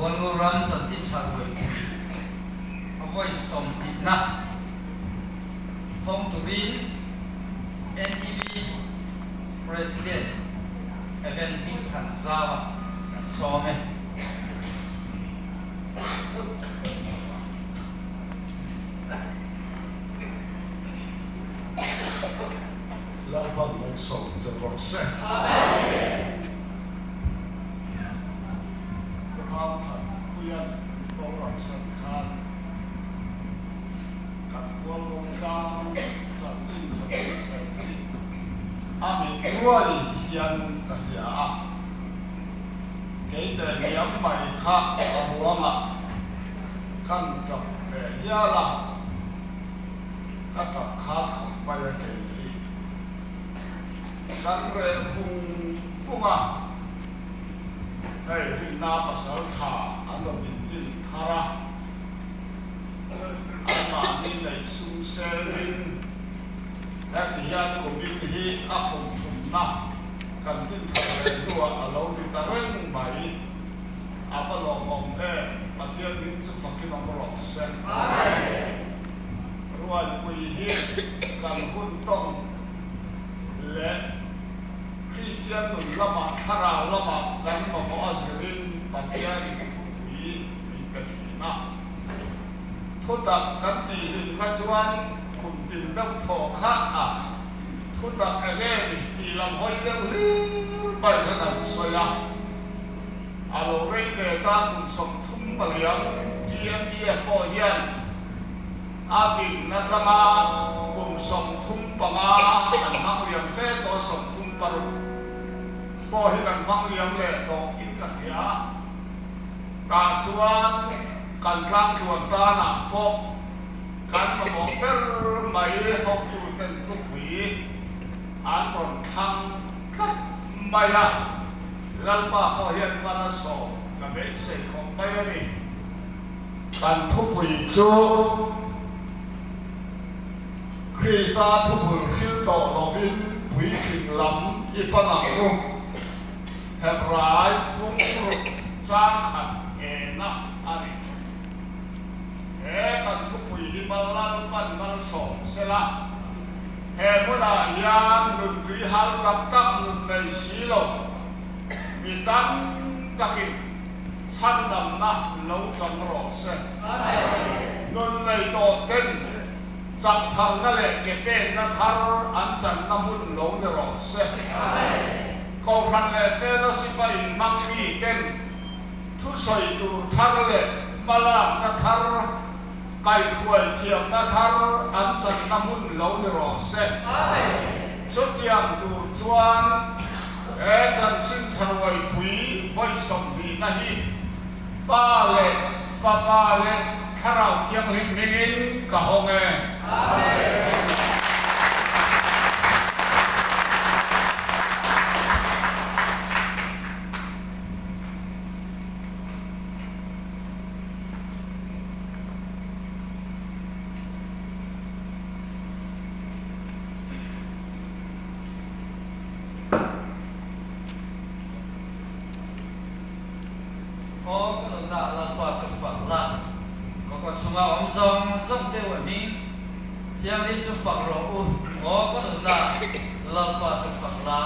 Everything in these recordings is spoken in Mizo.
Hualngo ram chanchin tha ruaipui a vawi sawmhnihna hawng turin NEB President Evan Hmingthanzau-a kan sawm e. Lalpan malsawm che rawh se. Ramthan Puian boral san khan kan Hualngo tlang chanchin tha pui chher hi a mit ruai hian ka hria a, kei teh liam mai kha a ruangah kan tap ve hial a, ka tap khat khawp mai a kei hi. Kan rel vung vung a, hei rinna pasal tha an rawn intin thar a, anmahni neih sum selin heti hian kumin hi a kum thumna kan tin thar leh hnuah a lo ni ta reng mai. A va lawmawm em, Pathian hming chu fakin awm rawh se. Ruaipui hi kan hun tawng leh Kristian nun lamah thlarau lamah kan mamawh a zirin Pathian thupui min pe thin a. Thutak kan tih hlim kha chuan kum tin deuh thaw kha a thutak enge ni tih lam hawi deuh hlir mai kha kan sawi a. A lo rei ve ta kum 30 paliang TMDF pawh hian a dinna tlanga kum 35 an hmang liam fe tawh 36 pawh hi kan hmang liam leh tawh in ka hria. Tah chuan kan tlangtluan tanah pawh kan mamawh ber mai hotuten thupui an rawn thlang tlat mai a. Lalpa pawh hian hman a sawm ka beisei khawp mai a ni. Kan thupui chu Krista thubul hril tawh lovin puitling lam i pan ang u. Hebrai bungruk chang khat ena a ni. He kan thupui hi mal Lalpan malsawm sela, he hmunah hian nuntui hal tak tak nun nei si lo mi tam takin chhandamna lo chang rawh se. Nun nei tawh ten chak tharna leh ke penna thar an channa hmun lo ni rawh se. Kohhran leh fellowship-a inhmang mi ten thusawi tur thar leh hmalakna thar, kaihhruai thiamna thar an channa hmun lo ni rawh se. Chutiang tur chuan he chanchin tharuaipui vawi 20na hi Pa leh Fapa leh Thlarau Thianghlim hmingin ka hawng e. Aw ka nunna Lalpa chu fak la, ka kaw chhunga awm zawng zawng te u a hming Thianghlim chu fak rawh u. Aw ka nunna Lalpa chu fak la,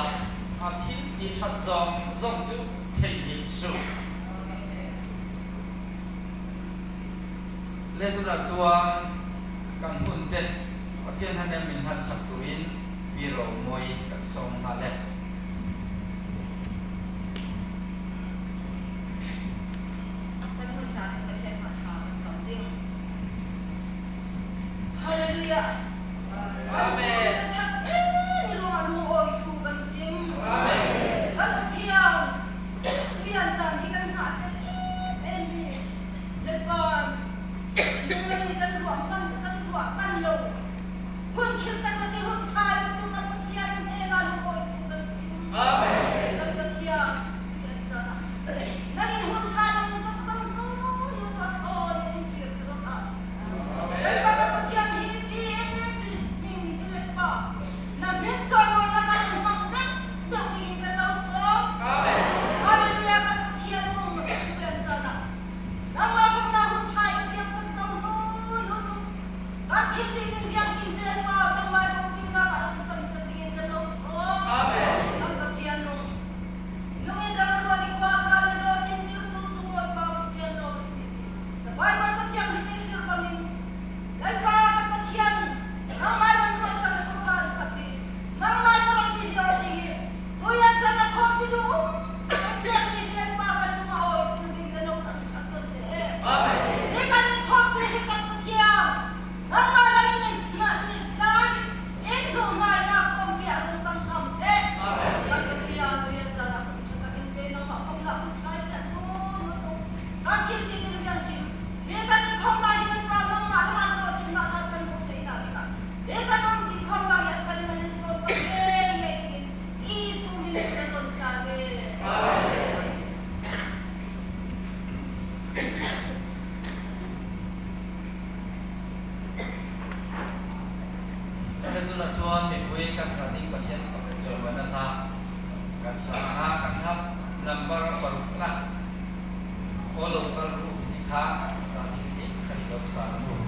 a thil tih that zawng zawng chu theihnghilh suh. Lehtunah chuan kan hun te Pathian hanen min hmansak turin Pi Romawi ka sawm nghal e. Kan hun hna in Pathian hmah thla kan cam ding. Hallelujah! Amen. Kan chak em i ruangah lungawi thu kan sim. Amen. Kan Pathian tuian caan hi kan hngah hlel em em mi Lalpan lunglen in kan ruah man kan ruah ban lo. Hun khirh tak lak i hun tha in tu kan Pathian in hnenah lungawi thu kan sim. mipui kan sa ding Pathian fak leh chawimuanna hla kan sa ang a, kan hla number parukna Aw lo kal ru tih kha sa ding hi ka ti lo sa ang u.